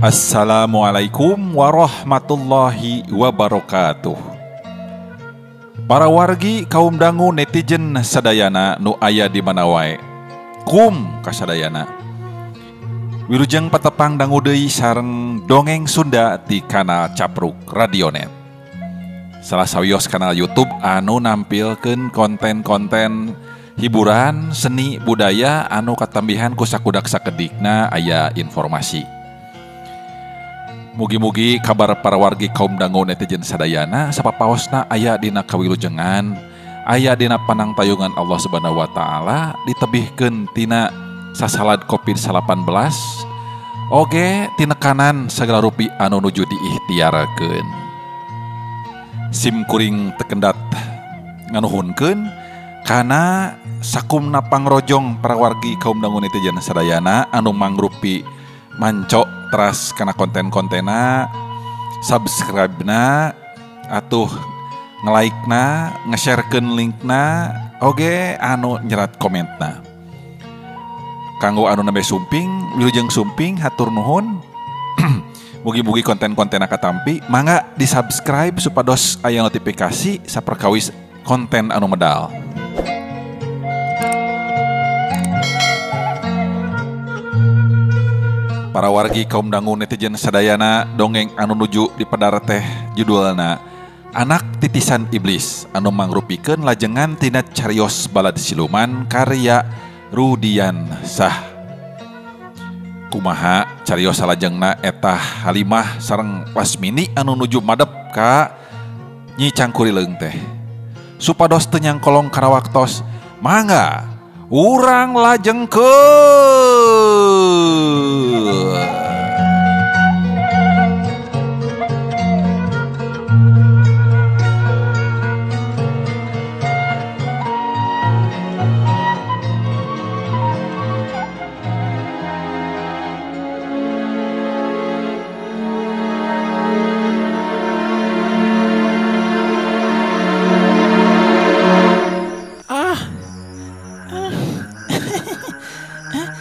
Assalamualaikum warahmatullahi wabarakatuh. Para wargi kaum dangu netizen sadayana nu aya di mana wae. Kum kasadayana. Wilujeng patepang dangu deui sareng dongeng Sunda di kanal Capruk Radionet. Salah sawios kanal YouTube anu nampilkeun konten-konten hiburan, seni, budaya anu katambihan ku sakudak sakedikna aya informasi. Mugi-mugi kabar para wargi kaum dangu netizen sadayana sapapaosna aya dina kawilujengan, aya dina panangtayungan Allah Subhanahu wa taala, ditebihkeun tina sasalad Covid-19, oge tinekanan sagala rupi anu nuju diikhtiarkeun. Sim kuring tekendat nganuhunkeun kana sakumna pangrojong para wargi kaum dangu netizen sadayana anu mangrupi manco teras kana konten-kontena, subscribe-na, atuh nge-like-na, nge-sharekeun link-na, oge anu nyerat komentna. Kanggo anu nembe sumping, wilujeng sumping, hatur nuhun. Mugi-mugi konten-kontena katampi, mangga di-subscribe supados aya notifikasi saperkawis konten anu medal. Para wargi kaum dangu netizen sadayana dongeng anu nuju di pedar teh judulna Anak Titisan Iblis anu mangrupikeun lajengan tina carios balad siluman karya Rudian Sah. Kumaha carios salajengna eta Halimah sareng Lasmini anu nuju madep ka Nyi Cangkurileung teh. Supados teu nyangkolong kana waktos, mangga urang lajengkeun.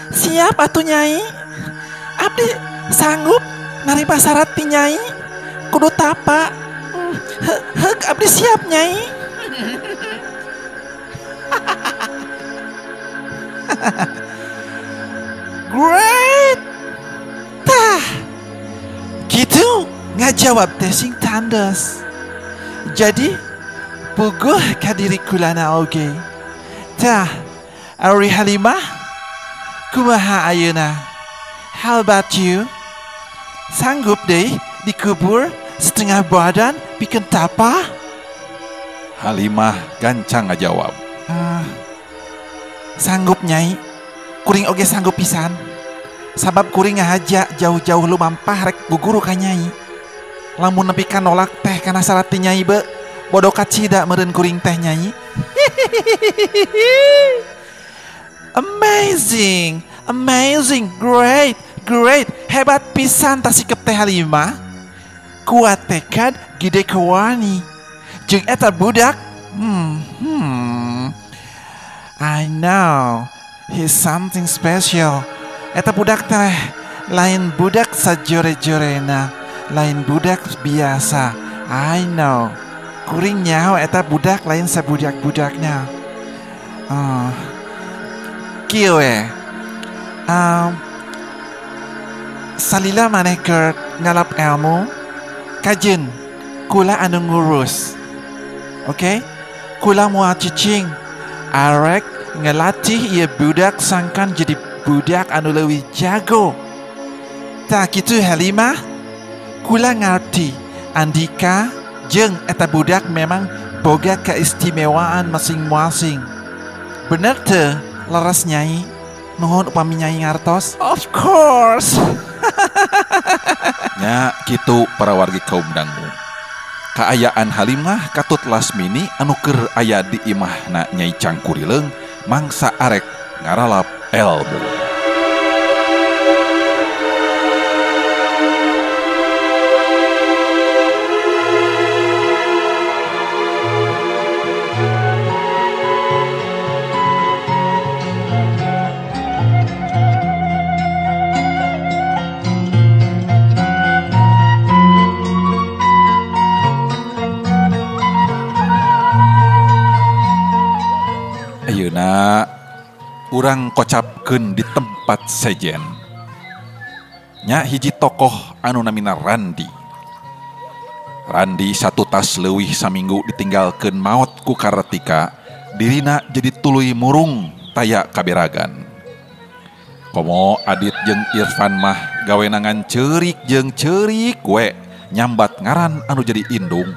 Siap atuh Nyai. Abdi sanggup narima syarat ti Nyai. Kudu tapa. Heug abdi siap Nyai. Great. Tah. Gitu ngajawab teh sing tandes. Jadi puguh ka diri kulana oge. Tah, Ari Halimah, kumaha ayeuna? How about you? Sanggup deh dikubur setengah badan pikeun tapa? Halimah gancang ngajawab. Sanggup Nyai. Kuring oge sanggup pisan. Sabab kuring ngahaja jauh-jauh lumampah rek guguru ka Nyai. Lamun nepi ka nolak teh kana syarat ti Nyai be, bodoh kacida meureun kuring teh Nyai. Amazing, amazing, great, great. Hebat pisan tasikep teh Halimah. Kuat tekad gede kewani. Jeung eta budak. I know he's something special. Eta budak teh lain budak sajore-jorena, lain budak biasa. I know. Kuring nyaho eta budak lain sabudak-budaknya. Kieu we. Salila maneh keur ngalap ilmu, kajeun kula anu ngurus. Oke? Kula moal cicing. Arek ngelatih ieu budak sangkan jadi budak anu leuwih jago. Tah kitu Halimah, kula ngarti Andika jeung eta budak memang boga keistimewaan masing-masing. Bener teu? Leres Nyai, nuhun upami Nyai ngartos. Of course. Nya kitu para wargi kaum dangu. Kaayaan Halimah katut Lasmini anu keur aya di imahna Nyai Cangkurileung mangsa arek ngaralap elmu. Nya urang kocapkeun di tempat sejen. Nya hiji tokoh anu namina Randi. Randi satu tas leuwih saminggu ditinggalkeun maot ku Kartika, dirina jadi tuluy murung taya kaberagan. Komo Adit jeung Irfan mah gawenangan ceurik jeung ceurik we nyambat ngaran anu jadi indung.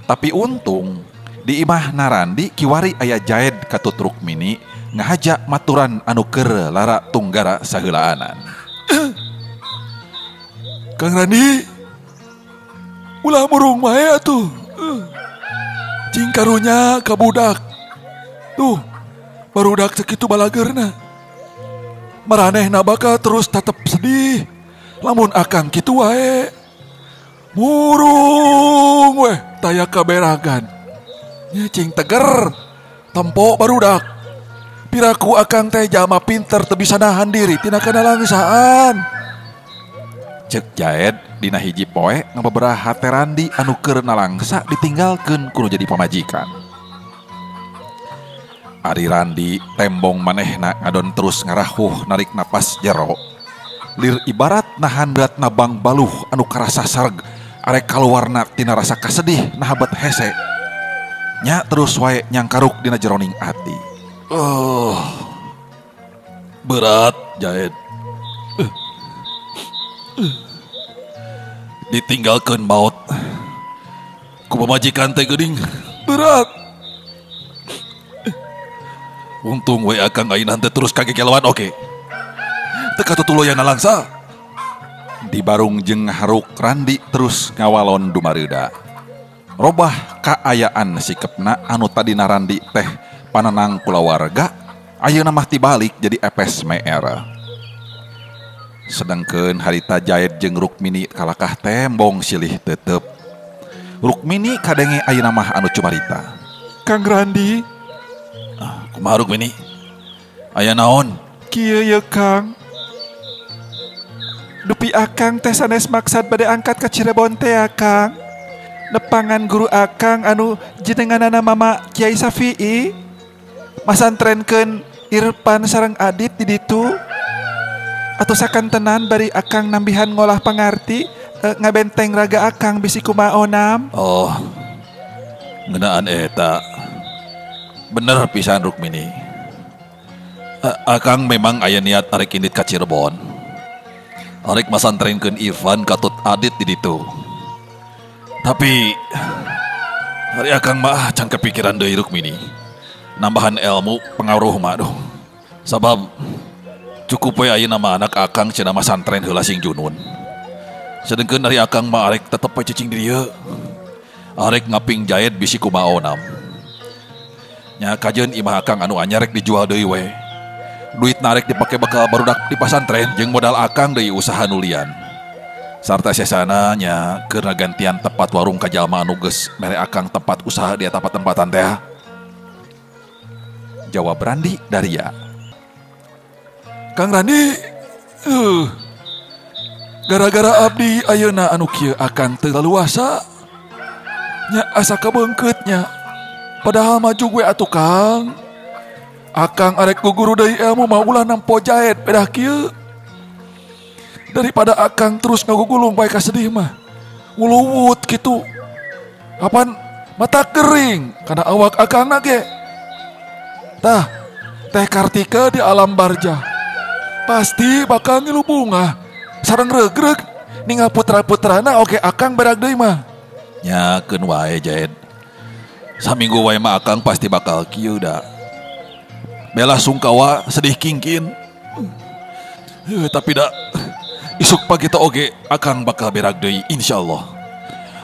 Tapi untung di imah Narandi kiwari aya Jaed katut Rukmini ngahaja maturan anu keur lara tunggara saheulaanan. Kang Randi, ulah murung wae atuh. Cing karunya ka budak. Tuh, barudak sakitu balagerna. Maranehna bakal terus tetep sedih lamun akang kitu wae. Murung weh taya kaberagan. Nya cing teger, tempo barudak. Piraku akang teh jalma pinter teu bisa nahan diri tina kanalangsaan. Cek Jaed dina hiji poe ngabeberah hate Randi anu keur nalangsa ditinggalkeun kudu jadi pamajikan. Ari Randi tembong manehna ngadon terus ngarahuh narik napas jero. Lir ibarat nahan berat nabang baluh anu karasa sarg arek kaluarna tina rasa kasedih nahabat hese. Nya terus wae nyangkaruk dina jeroning ati. Oh, berat Jaed. Ditinggalkeun maot ku pamajikan teh geuning berat. Untung we akang ayeuna teh terus kagegeloan oge. Teu katutuloyan nalangsa. Di barung jeung haruk Randi terus ngawalon dumareuda. Robah kaayaan sikepna anu tadina Randi teh panenang kulawarga, ayeuna mah tibalik jadi epes meer. Sedangkeun harita Jaed jeung Rukmini kalakah tembong silih tetep. Rukmini kadenge ayeuna mah anu cumarita. Kang Randi, kumaha Rukmini? Aya naon? Kieu ye Kang. Dupi akang teh sanes maksad bade angkat ka Cirebon teh Kang. Nepangan guru akang anu jenenganana Mama Kiai Safi'i masantrenkeun Irfan sareng Adit di ditu. Atau sakantenan bari akang nambihan ngolah pangarti ngabenteng raga akang bisi kumaha onam. Oh, ngeunaan eta. Bener pisan Rukmini. Akang memang aya niat arek indit ka Cirebon. Arek masantrenkeun Irfan katut Adit di ditu. Tapi hari akang mah can kepikiran deui Rukmini. Nambahan ilmu pengaruh mah aduh. Sabab cukup we ayeuna mah anak akang cenah masantren heula sing junun. Sedengkeun ari akang mah arek tetep we cicing di dieu. Arek ngaping Jaed bisi kumaha onam. Nya kajeun imah akang anu anyar rek dijual deui we. Duit narek dipake bakal barudak di pasantren jeung modal akang deui usaha nulian. Sarta sesana nya keur gantian tempat warung ka jalma anu geus mere akang tempat usaha di eta tempatan teh. Jawab Randi Daria. Kang Randi, gara-gara abdi ayeuna anu kieu akang teu laluasa. Nya asa kabeungkeutnya. Padahal maju gue atuh Kang. Akang arek guguru deui ilmu mah ulah nempo Jaed pedah kieu. Daripada akang terus ngagugulung bae kasedih mah. Nguluwut kitu. Kapan mata kering kana awak akang ge. Tah, Teh Kartika di alam barjah. Pasti bakal ngilu bunga. Sareng regreg ningal putra-putrana oge akang berak deui mah. Nya keun wae Jaed. Saminggu wae mah akang pasti bakal kieu da. Bela sungkawa sedih kingkin. Tapi da isuk pagi teh oge akang bakal berak deui insyaallah.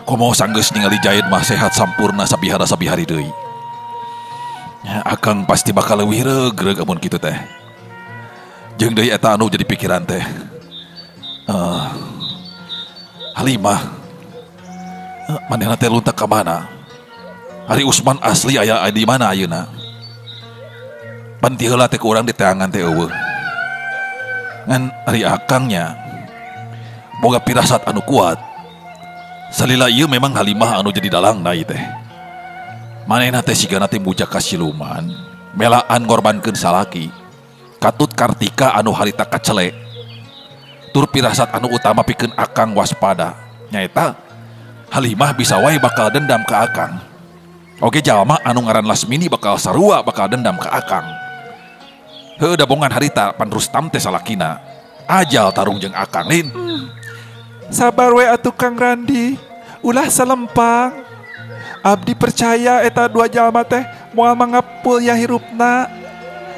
Komo sanggeus ningali Jaed mah sehat sampurna sabihara sabihari deui. Ya, akang pasti bakal leuwih regreg amun kitu teh. Jeung deui eta anu jadi pikiran teh. Halimah manehna teh luntak ka mana? Ari Usman asli aya di mana ayeuna? Pan ti heula teh ku urang diteangan teh eueuh. Ngan ari akangnya boga pirasat anu kuat. Salila ieu memang Halimah anu jadi dalangna ieu teh. Manehna teh sigana teh muja ka siluman. Melaan ngorbankeun salaki. Katut Kartika anu harita kacele. Tur pirasat anu utama pikeun akang waspada. Nyaeta Halimah bisa wae bakal dendam ka akang. Oge jalma anu ngaran Lasmini bakal sarua bakal dendam ka akang. Heuh dabongan harita pan Rustam teh salakina. Ajal tarung jeung akang lin. Sabar we atuh Kang Randi, ulah salempang. Abdi percaya eta dua jalma teh moal mangapul ya hirupna.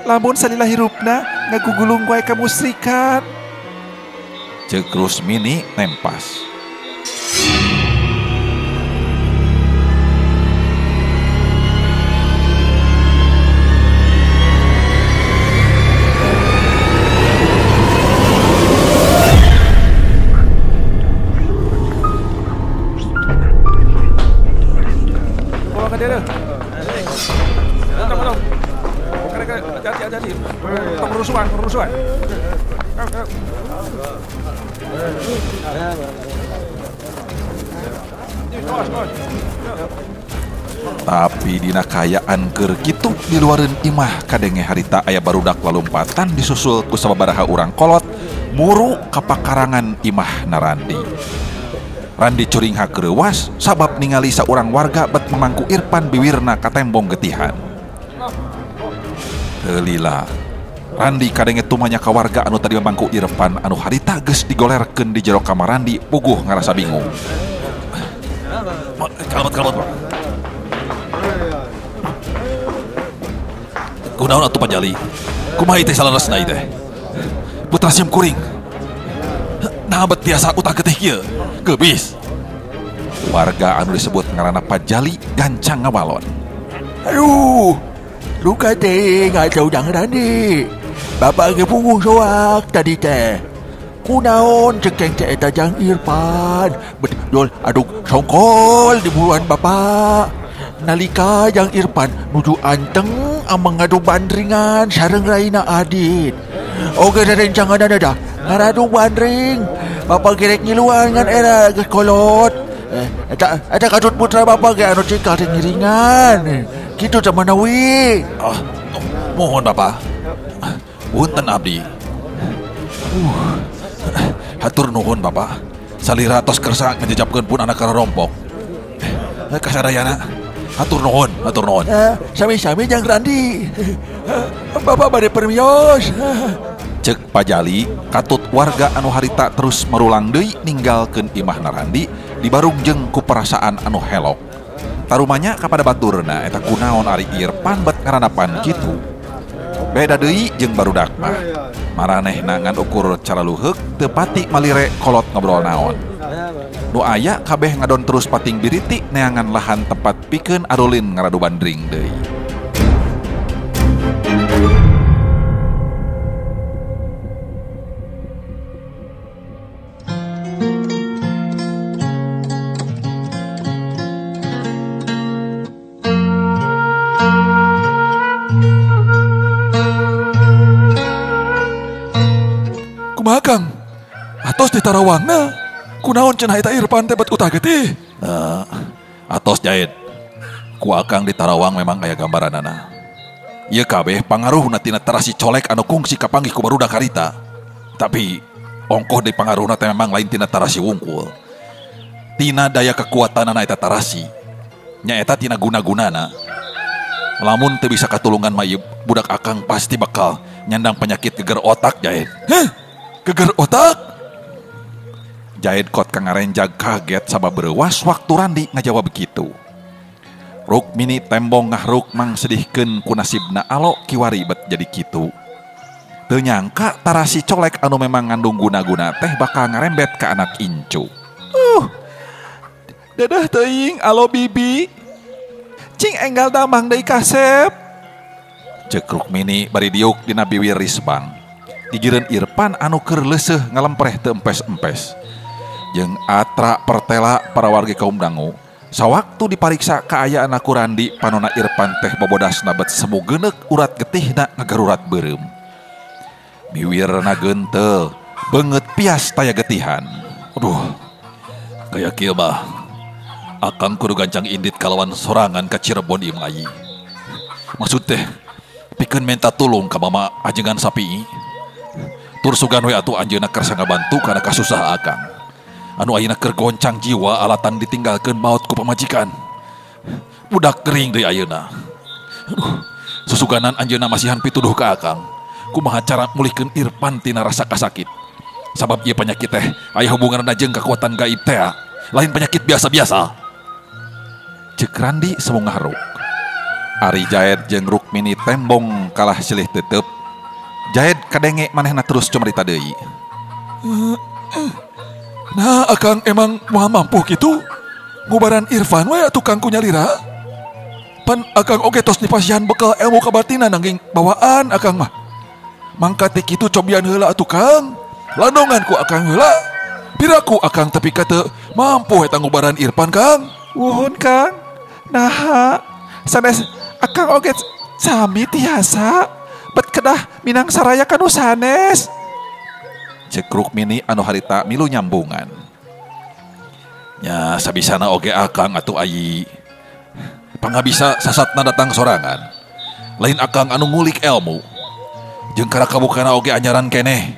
Lamun salila hirupna ngagugulung wae kamusrikan. Ceuk Rusmini nempas. Tapi dina kaayaan keur kitu di luareun imah kadenge harita aya barudak lalumpatan disusul ku sababaraha urang kolot muru ka pakarangan imah na Randi. Randi curingha kereuwas sabab ningali saurang warga bet mamangku Irfan biwirna katembong getihan. Teu lila Randi kadenge tumanya ka warga anu tadi mamangku Irfan anu harita geus digolerkeun di jero kamar Randi puguh ngarasa bingung. Kalmat Pak. Kunaon atuh Panjali? Kumaha teh salaresna ieu teh? Putra sim kuring. Nah bet biasa utah getih kieu. Geubis. Warga anu disebut ngaranna Panjali gancang ngawalon. Aduh, luka teh ngacau jang Randi. Bapak ge punggung soak tadi teh. Kunaon cekeng teh eta jang Irfan. Betul aduk songkol di buruan bapak. Nalika jang Irfan nuju anteng ameng ngadu bandringan sareng raina Adit. Oge rerencangan dah ngaradu bandring. Bapak gerek ngiluan ngan era geus kolot. Eta katut putra bapak ge anu cikal teh ngiringan. Kitu teh manawi. Oh, mohon bapak. Punten abdi. Hatur nuhun bapak. Salira tos kersa ngejejapkeun pun anak karompok. Kasadayana. Hatur nuhun, hatur nuhun. Sami-sami jang Randi. Bapak bade permios. Cek Pajali katut warga anu harita terus marulang deui ninggalkeun imahna Randi dibarung jeung ku perasaan anu helok. Tarumanya kapada baturna eta kunaon ari Irfan bet ngaranapan kitu. Beda deui jeung barudak mah. Maranehna ngan ukur cara luheuk teu pati malire kolot ngobrol naon. Nu aya kabeh ngadon terus pating biriti neangan lahan tempat pikeun arulin ngaradu bandring deui. Kumaha Kang? Atos di Tarawangna. Kunaon cenah eta Irfan teh bet utah getih? Atos jahit. Ku akang di Tarawang memang aya gambaranana. Ieu kabeh pangaruhna tina tarasi colek anu kungsi kapanggih ku barudak harita. Tapi ongkoh deui pangaruhna teh memang lain tina tarasi wungkul. Tina daya kekuatanana eta tarasi. Nyaeta tina guna-gunana. Lamun teu bisa katulungan mah ieu budak akang pasti bakal nyandang penyakit geger otak jahit. Heh, geger otak? Jahit kot kang ngarenjag kaget sabab bereuwas waktu Randi ngajawab begitu. Rukmini tembong ngahruk mang sedihkeun ku nasibna alo kiwari bet jadi kitu. Teu nyangka tarasi colek anu memang ngandung guna-guna teh bakal ngarembet ka anak incu. Dadah teuing alo bibi. Cing enggal damang deui kasep. Ceuk Rukmini bari diuk dina biwir risbang. Gigireun Irfan anu keur leuseuh ngalempreh teu empes-empes. Jeung atra pertela para warga kaum dangu. Sawaktu dipariksa kaayaan ku Randi panona Irfan teh bobodasna bet semu geuneuk urat getihna ngagarurat beureum. Biwirna gentel, beungeut pias taya getihan. Aduh, kaya kieu mah akang kudu gancang indit kalawan sorangan ka Cirebon ieu mah. Maksud teh Pikeun minta tulung ka mama ajengan sapi. Tur sugan we atuh anjeunna kersa ngabantu kana kasusah akang. Anu ayeuna keur goncang jiwa alatan ditinggalkeun maot ku pamajikan. Budak gering deui ayeuna. Aduh, susuganan anjeunna masihan pituduh ka akang. Kumaha cara mulihkeun Irfan tina rasa kasakit. Sabab ieu penyakit teh aya hubunganna jeung kekuatan gaib teh. Lain penyakit biasa-biasa. Ceuk Randi semungah ruk. Ari Jaed jeung Rukmini tembong kalah silih tetep. Jaed kadenge manehna terus cumarita deui. Nah, akang emang moal mampu kitu? Ngubaran Irfan we atuh kang ku nyalira. Pan akang oge tos dipasihan bekal ilmu kabatinan nanging bawaan akang mah. Mangka ti kitu cobian heula atuh kang. Landongan ku akang heula. Piraku akang tepi ka teu mampu eta ngubaran Irfan kang. Uhun kang. Naha sanes akang oge sami tiasa bet kedah minang saraya kanu sanes. Ceuk Rukmini anu harita milu nyambungan. Nya sabisana oge akang atuh ayi. Pangabisa sasatna datang sorangan. Lain akang anu ngulik ilmu. Jeung karakabukana oge anyaran keneh.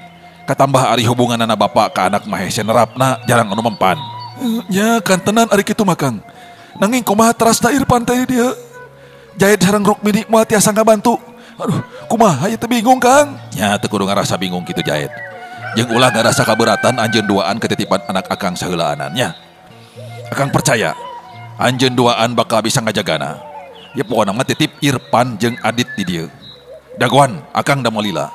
Katambah ari hubunganana bapak ka anak mah hese nerapna jarang anu mempan. Nya kantenan ari kitu mah kang. Nanging kumaha terasna Irfan teh dia. Jaed sareng Rukmini moal tiasa ngabantu. Aduh, kumaha ieu teh bingung kang. Nya teu kudu ngarasa bingung kitu Jaed. Jeung ulah ngarasa kaberatan anjeun duaan ketitipan anak akang saheulaanan nya. Akang percaya anjeun duaan bakal bisa ngajagana. Ya pokona mah titip Irfan jeung Adit di dieu. Dagoan akang da moal lila.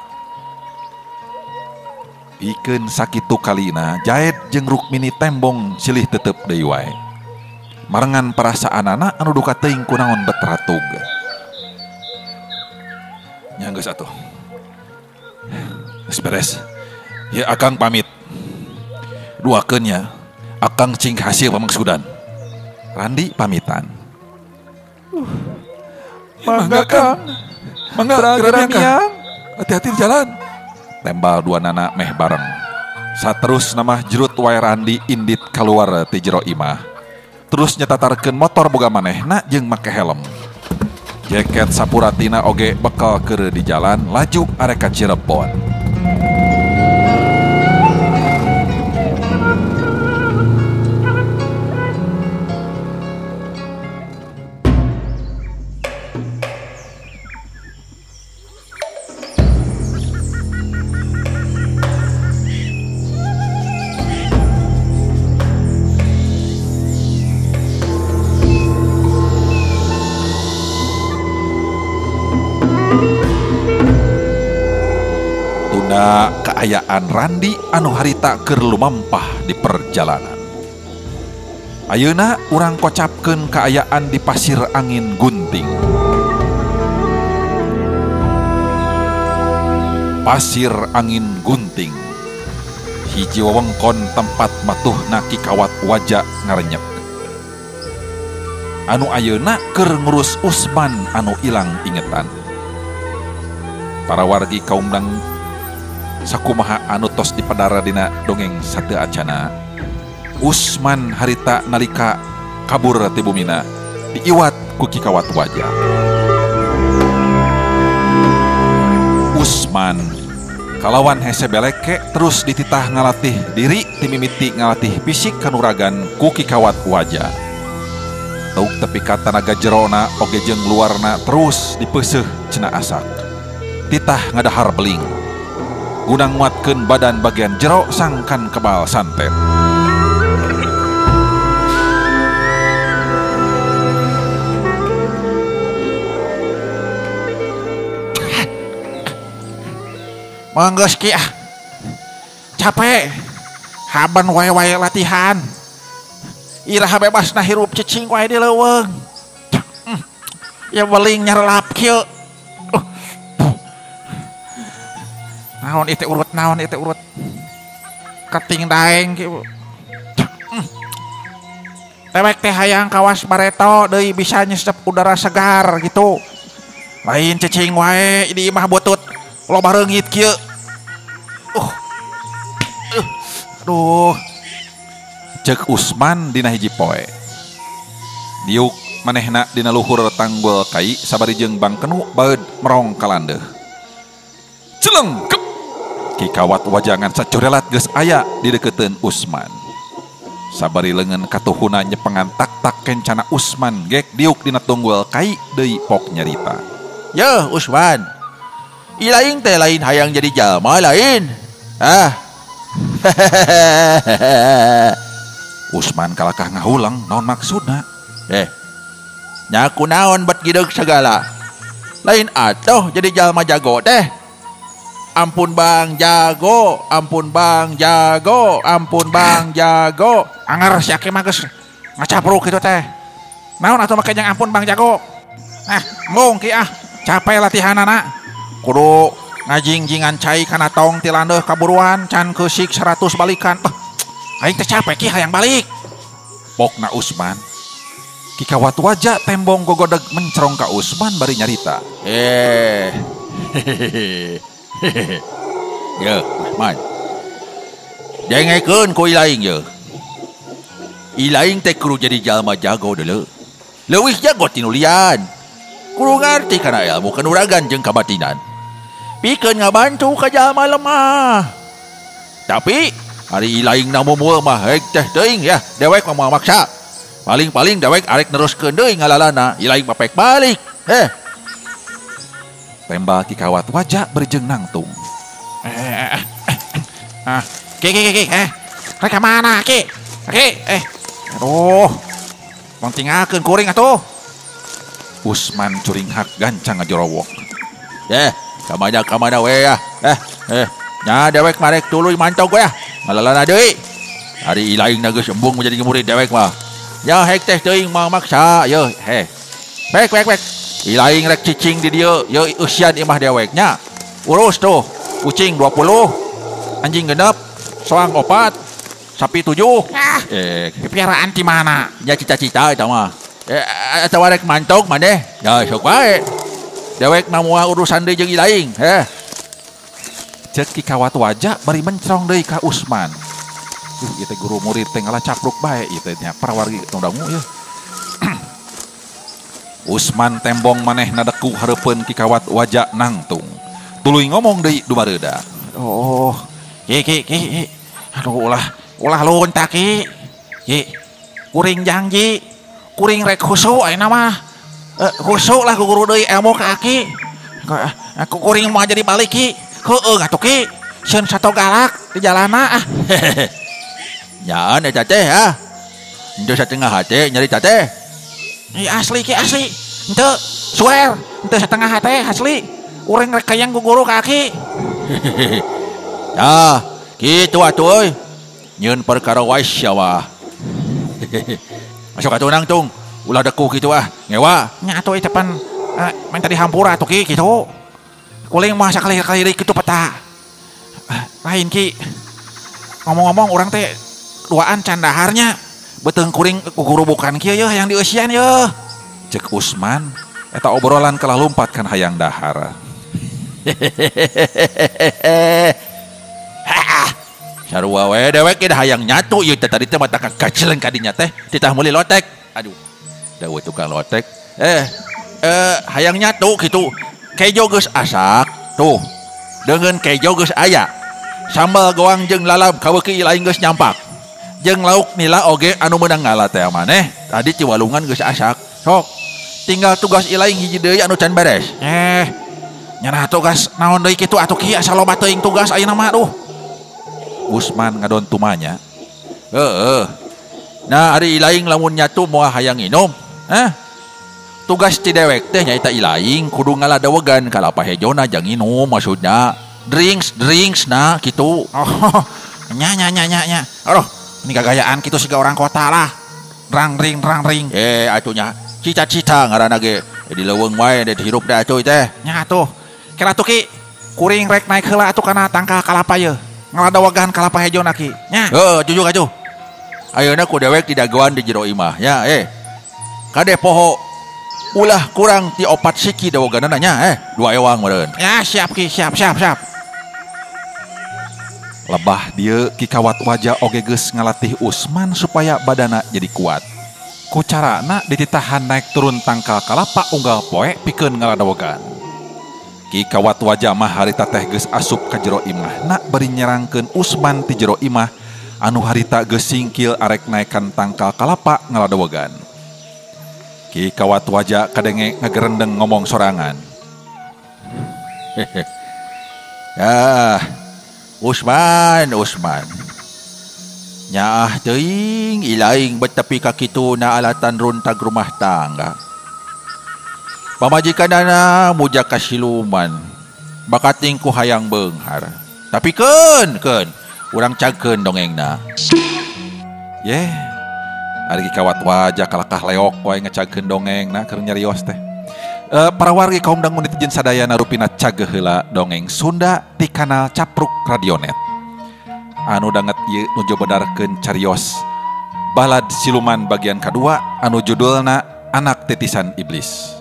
Pikeun sakitu kalina Jaed jeung Rukmini tembong silih tetep deui wae. Marengan perasaanana anu duka teuing kunaon bet ratug. Nya geus atuh. Geus beres. Ya akang pamit. Duakeun nya akang cing hasil pamangsudan. Randi pamitan. Mangga kang. Mangga geura kang. Hati-hati di jalan. Tembal dua nana meh bareng. Saterus namah jerut wae Randi indit kaluar ti jero imah. Terus nyetatarkeun motor boga manehna jeung make helm. Jaket sapuratina oge bekal keur di jalan laju arek ka Cirebon. Kaayaan Randi anu harita keur lumampah di perjalanan. Ayeuna urang kocapkeun kaayaan di Pasir Angin Gunting. Pasir Angin Gunting. Hiji wewengkon tempat matuhna Ki Kawat Waja ngarenyek. Anu ayeuna keur ngurus Usman anu ilang ingetan. Para wargi kaum dang sakumaha anu tos dipadara dina dongeng sateu acana. Usman harita nalika kabur ti bumina diiwat ku Ki Kawat Waja. Usman kalawan hese beleke terus dititah ngalatih diri timimiti ngalatih fisik kanuragan ku Ki Kawat Waja. Tauk tepi ka tanaga jerona oge jeung luarna terus dipeuseuh cenah asak. Titah ngadahar beling. Guna nguatkeun badan bagian jero sangkan kebal santet. Manggeus ki ah. Capek. Haban wae-wae latihan. Iraha bebasna hirup cicing wae di leuweung. Ya beling nyerelap kieu. Naon itu urut, naon itu urut. Keting daeng kieu. Tewek teh hayang kawas bareto deui bisa nyesep udara segar gitu. Lain cicing wae di imah butut loba reungit kieu. Aduh. Ceuk Usman dina hiji poe. Diuk Manehna dina luhur tanggul kai sabari jeung bangkenu baeud merong kalandeuh. Celeng kep. Ki Kawat wajangan sacorelat geus aya di deukeuteun Usman. Sabari leungeun katuhuna nyepengan tak-tak kencana Usman gek diuk dina tunggul kai deui pok nyarita. Yeuh Usman. Ilaing teh lain hayang jadi jalma lain. Ah. Usman kalakah ngahulang naon maksudna? Nya kunaon bet gideug segala. Lain atuh jadi jalma jago teh. Ampun bang jago, ampun bang jago, ampun bang jago. Anger si Aki mah geus ngacapruk kitu teh. Naon atuh make jeung ampun bang jago? Ah, embung ki ah, capek latihanana. Kudu ngajingjingan cai kana tong ti landeuh kaburuan can keusik 100 balikan. Aing teh capek ki hayang balik. Pokna Usman. Ki Kawat Waja tembong gogodeg mencerong ka Usman bari nyarita. Ya, Usman. Dengekeun ku ilaing ye. Ilaing teh kudu jadi jalma jago deuleu. Leuwih jago ti nu lian. Kudu ngarti kana ilmu kanuragan jeung kabatinan. Pikeun ngabantu ka jalma lemah. Tapi ari ilaing na mumul mah hek teh teuing ya, dewek mah moal maksa. Paling-paling dewek arek neruskeun deui ngalalana, ilaing mah pek balik. Tembal Ki Kawat Waja berjeng nangtung. Ki ki ki rek ka mana ki? Ki aduh. Tong tinggalkeun kuring atuh. Usman curinghak gancang ngajorowok. Kamana we ya. Nya dewek marek tuluy mantog we ya. Ngalalana deui. Ari ilaing na geus embung menjadi murid dewek mah. Ya hek teh teuing mah maksa ye heh. Bek bek bek. Ilaing rek cicing di dieu ye eusian imah deweknya. Urus tuh. Kucing 20, anjing 6, soang 4, sapi 7. Piaraan di mana? Ya cita-cita eta mah. Atawa rek mantog maneh. Ya sok wae. Dewek mah moal urusan deui jeung ilaing. Cek Ki Kawat Waja bari mencrong deui ka Usman. Ieu teh guru murid teh ngalacapruk bae ieu teh nya parawargi tong dangu ieu. Usman tembong manehna deku hareupeun Ki Kawat Waja nangtung. Tuluy ngomong deui dumareuda. Oh, ki ki ki. Aduh ulah lunta ki. Ki. Kuring janji, kuring rek khusyuk ayeuna mah. Khusyuk lah ku guru deui ilmu ka aki. Aku kuring moal jadi balik ki. Heueuh atuh ki. Sieun sato galak di jalana ah. Nyaan eta teh ah. Henteu satengah hate nyarita teh. Ih asli ki asli. Henteu swear, henteu satengah hate asli. Urang rek kayang ku guru ka aki. Tah, kitu atuh euy. Nyeun perkara wae sia mah. Masuk atuh nangtung. Ulah deku kitu ah, ngewa. Nya atuh ieu pan main tadi hampura atuh ki kitu. Kuling mah sakali-kali deui kitu peta. Lain ki. Ngomong-ngomong urang teh duaan can daharnya. Beuteung kuring ku guru bukan kieu yeuh hayang dieusian yeuh. Cek Usman eta obrolan kalah lumpat kan hayang dahar. Sarua we dewek ge hayang nyatu ieu teh tadi teh mata kacileng ka dinya teh titah meuli lotek. Aduh. Da we tukang lotek. Hayang nyatu kitu. Kejo geus asak tuh. Deungeun kejo geus aya. Sambal goang jeung lalab kaweuki lain geus nyampak. Jeung lauk nila oge anu meunang ngala teh maneh tadi ti walungan geus asak. Sok tinggal tugas ilaing hiji deui anu can beres. Nyanah tugas naon deui kitu atuh ki asa loba teuing tugas ayeuna mah aduh. Usman ngadon tumanya. Heeh. Nah ari ilaing lamun nyatu moal hayang nginum. Hah? Tugas ti dewek teh nyaeta ilaing kudu ngaladawegan kalapa hejona jang nginum maksudna. Drinks na kitu. Oh, nya nya nya nya nya. Aduh, ini gagayaan kitu siga orang kota lah. Rang ring rang ring. Atuh nya cita-cita ngaranna ge di leuweung wae di hirup da atuh teh. Nya atuh. Kira atuh ki kuring rek naik heula atuh kana tangkal kalapa ye. Ngaladawegan kalapa hejona ki. Nya. Heuh, jujur atuh. Ayeuna ku dewek didagoan di jero imah nya Kade poho ulah kurang ti 4 siki daweganana nya 2 ewang meureun. Ya siap ki, siap siap siap. Lebah dieu Ki Kawat Waja oge geus ngalatih Usman supaya badana jadi kuat. Ku carana dititahan naik turun tangkal kalapa unggal poe pikeun ngaladowogan. Ki Kawat Waja mah harita teh geus asup ka jero imahna bari nyerangkeun Usman ti jero imah anu harita geus singkil arek naekan tangkal kalapa ngaladowogan. Ki Kawat Waja kadenge ngagerendeng ngomong sorangan. Ah, Usman, Usman. Nyaah teuing ilaing bet tepi ka kitu na alatan runtag rumah tangga. Pamajikanana muja ka siluman. Bakating ku hayang beunghar. Tapi keun keun urang cagkeun dongengna. Yeh, ari Ki Kawat Waja kalakah leok wae ngecagkeun dongengna keur nyarios teh. Para wargi kaum dangu netizen sadayana rupina cageuh heula dongeng Sunda ti kanal Capruk Radionet. Anu danget ieu nuju bedarkeun carios Balad Siluman bagian kadua anu judulna Anak Titisan Iblis.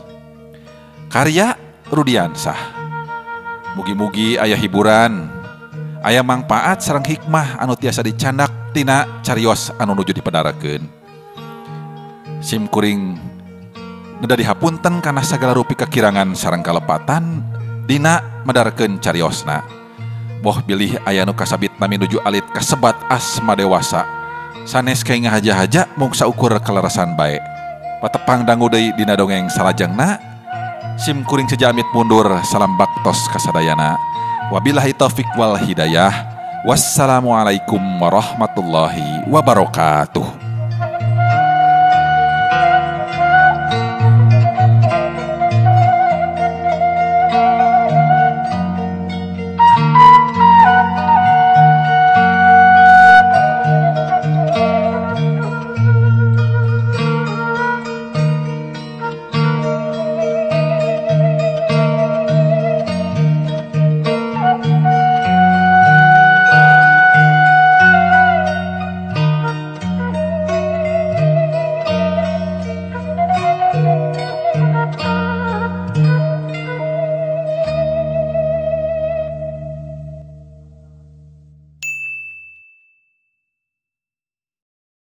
Karya Rudiansah. Mugi-mugi aya hiburan, aya mangpaat sareng hikmah anu tiasa dicandak tina carios anu nuju dipedarakeun. Sim kuring neda dihapunten kana sagala rupi kekirangan sareng kalepatan dina medarkeun cariosna. Boh bilih aya nu kasabit nami nuju alit kasebat asma dewasa. Sanes kayak ngahaja-haja mung saukur kalerasan bae. Patepang dangu deui dina dongeng salajengna. Sim kuring sejamit mundur, salam baktos kasadayana. Wabillahi taufik wal hidayah. Wassalamualaikum warahmatullahi wabarakatuh.